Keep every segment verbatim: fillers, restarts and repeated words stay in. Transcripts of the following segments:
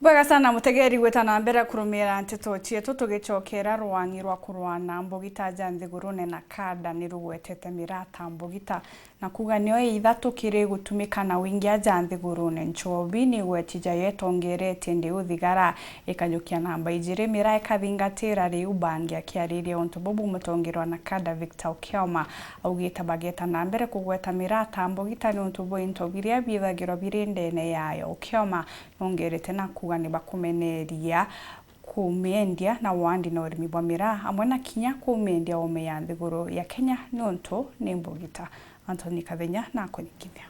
Bwega sana mutegeri gwita na mbere kurumira nteto cietu, tugicokera rwangi rwa kurwa na mbugita ja nthigurune. Nakada ni rugwetete miraa ta mbugita na kuuga nio ithatu kiri gutumika na wingi aja nthigurune. Nchobi ni igweti jayo itongeretie ndi uthigara ikajukia namba ijiri miraa ikathingatira riu bangi. Akiariria untu bubu, mutongeria wa Nakada Victor Okioma augite bageta na mbere kugweta miraa ta mbugita niuntu bwa into biria bithagirwa biri ndene yayo. Okioma nongerete na kuuga ni bakumeneria kumiendia na wandi na urimi bwa miraa, amwe na kinya kumiendia ome ya nthiguru ya Kenya niuntu ni mbugita. Anthony Kathenya na kunyikithia.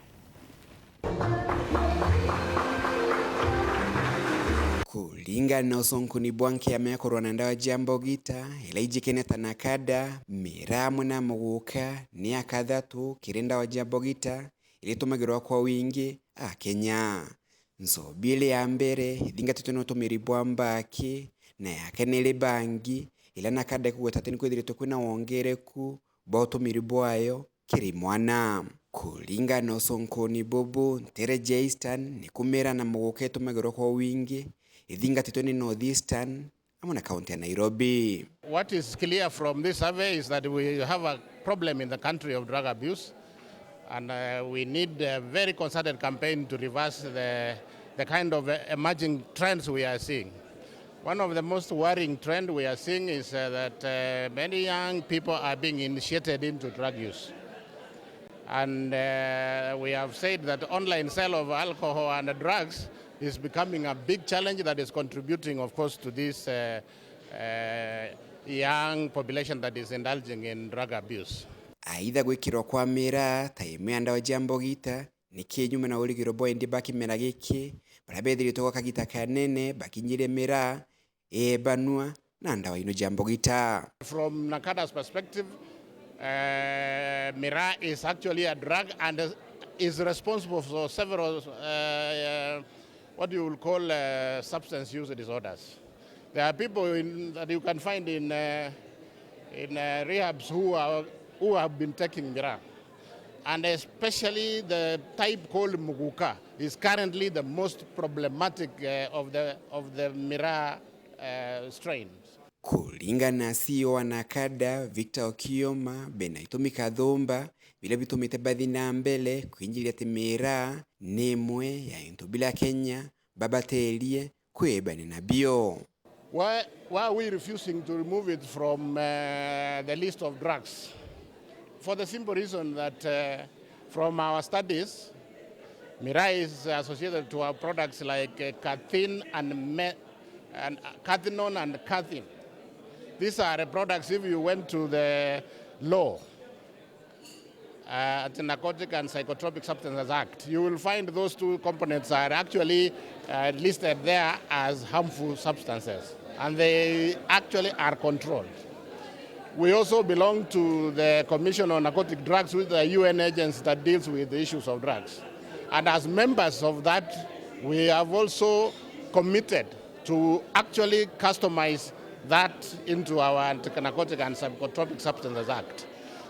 Kuringana na usonkoni bwa nkiama ya kurwa na ndawa cia mbugita ila ijikene ta Nakada, miraa amwe na muguka ni ya kathatu kiri ndawa cia mbugita ila itumagirwa kwa wingi a Kenya. Nchobi iri ya mbere ithingatitwe ni utumiri bwa mbaki, na ya kene iri bangi, ila Nakada ikugweta ati ni kwithiritwe kwina wongereku bwa utumiri bwayo kiri mwana. Kuringana na usonkoni bubu, ntere cia Eastern niku miraa na muguka itumagirwa kwa wingi, ithingatitwe ni North Eastern, amwe na kaunti ya Nairobi. What is clear from this survey is that we have a problem in the country of drug abuse, and, uh, we need a very concerted campaign to reverse the, the kind of, uh, emerging trends we are seeing. One of the most worrying trend we are seeing is, uh, that, uh, many young people are being initiated into drug use. And, uh, we have said that online sale of alcohol and drugs is becoming a big challenge that is contributing, of course, to this, uh, uh, young population that is indulging in drug abuse. Aitha gwikirwa kwa miraa ta imwe ya ndawa cia mbugita ni kinyume na urigiro bwa endi ba kimera giki, baria bethiritwe gwa kagita kanene bakinyirie miraa, eebanua na ndawa ino cia mbugita. From Nakada's perspective, uh, miraa is actually a drug and, uh, is responsible for several, uh, uh, what you will call, uh, substance use disorders. There are people in, that you can find in, uh, in, uh, rehabs who are, who have been taking miraa. And especially the type called muguka is currently the most problematic, uh, of the, of the miraa, uh, strains. Kuringana na C E O wa Nakada, Victor Okioma, bena itumi kathumba biria bitumite bathi na mbere kwinjiria ati miraa ni imwe ya into biria Kenya babaterie kwibania nabio. Why, why are we refusing to remove it from, uh, the list of drugs? For the simple reason that, uh, from our studies, miraa is associated to our products like, uh, cathin and me-, and, uh, cathinone and cathin. These are the products, if you went to the law, uh, at Narcotic and Psychotropic Substances Act, you will find those two components are actually, uh, listed there as harmful substances, and they actually are controlled. We also belong to the Commission on Narcotic Drugs, which is the U N agency that deals with the issues of drugs. And as members of that, we have also committed to actually customize that into our Anti-Narcotic and Psychotropic Substances Act.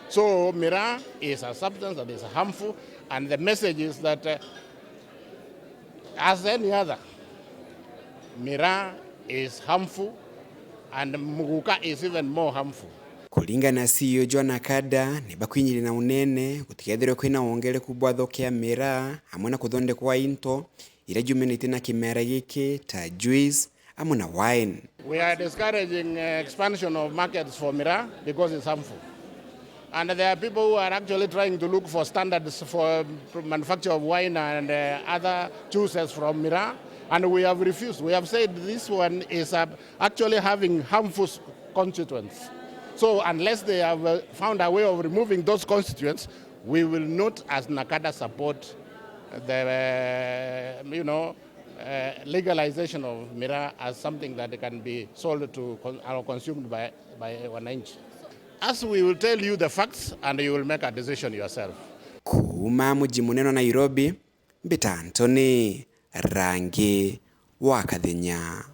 So miraa is a substance that is harmful, and the message is that, uh, as any other, miraa is harmful and muguka is even more harmful. Kuringana na C E O John Akada, ni bakwinyiria na unene gutikethirwe kwina wongereku bwa thoko ya miraa amwe na kuthondekwa kwa into iria jumanite na kimera giki ta juice amwe na wine. We are discouraging, uh, expansion of markets for miraa because it's harmful. And there are people who are actually trying to look for standards for manufacture of wine and, uh, other juices from miraa, and we have refused. We have said this one is, uh, actually having harmful s-, constituents. So unless they have, uh, found a way of removing those constituents, we will not, as Nakada, support the, uh, you know, uh, legalization of miraa as something that can be sold to con-, or consumed by, by wananchi. As we will tell you the facts and you will make a decision yourself. Kuuma muji munene wa Nairobi, mbita Anthony Rangi wa Kathenya.